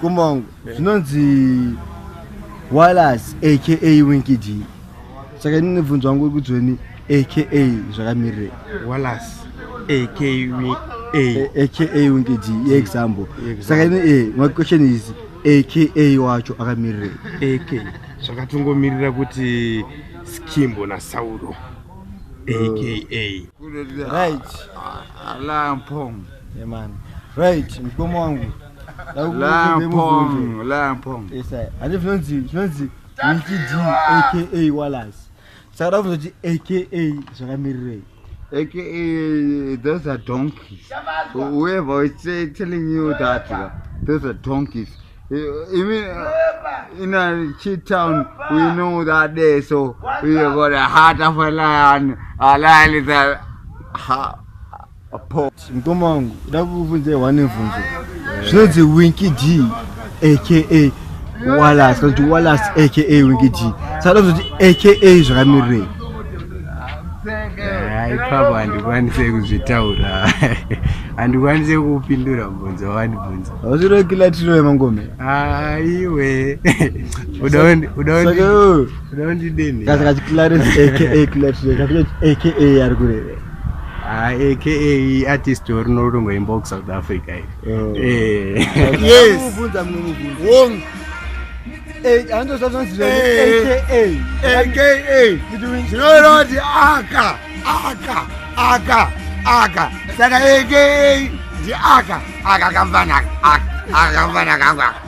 Mukoma wangu, zvinonzi Wallace aka Winky D. Saka ini mubvunzo wangu uri kudzoni aka zvakamirirei? Wallace aka aka Winky D, example. Saka ini my question is aka wacho akamirirei? AK zvakatongomirira kuti Skimbo naSauro aka. Right. Lampong. Yeah, man. Right, mukoma wangu. Lampong, Lampong. Yes, I. Handi zvinonzi Winky D aka Wallace. Saka da kubvunza kuti aka zvakamirirei? AKA, those are donkeys. Whoever is telling you that, those are donkeys. Even in a cheat town, we know that day, so we have got a heart of a lion. A lion is a paw. Mukoma wangu, da kukubvunzai one mubvunzo. Zvinonzi Winky D aka Wallace, kana kuti Wallace aka Winky D. Saka da kubvunza kuti aka zvakamirirei? Ipapo handikwanise kuzvitaura, handikwanise kupindura mubvunzo wawandibvunza. Hausiro kilatiro yemangome. Aiwe, Saka iwewe, uda kundidini? Saka Clarence aka Kilatiro, kakuti aka ari kureve. Aka artist rinorongoimba kuSouth Africa iri. Oh. Eh. Kubvunza mumwe mubvunzo. Wong. Handozva zvinonzi Eh. aka. AKA. Zvinoreva kuti aka, aka, aka, aka. Saka AKA ndi aka, aka kamfana, aka, aka kamfana kangu aka.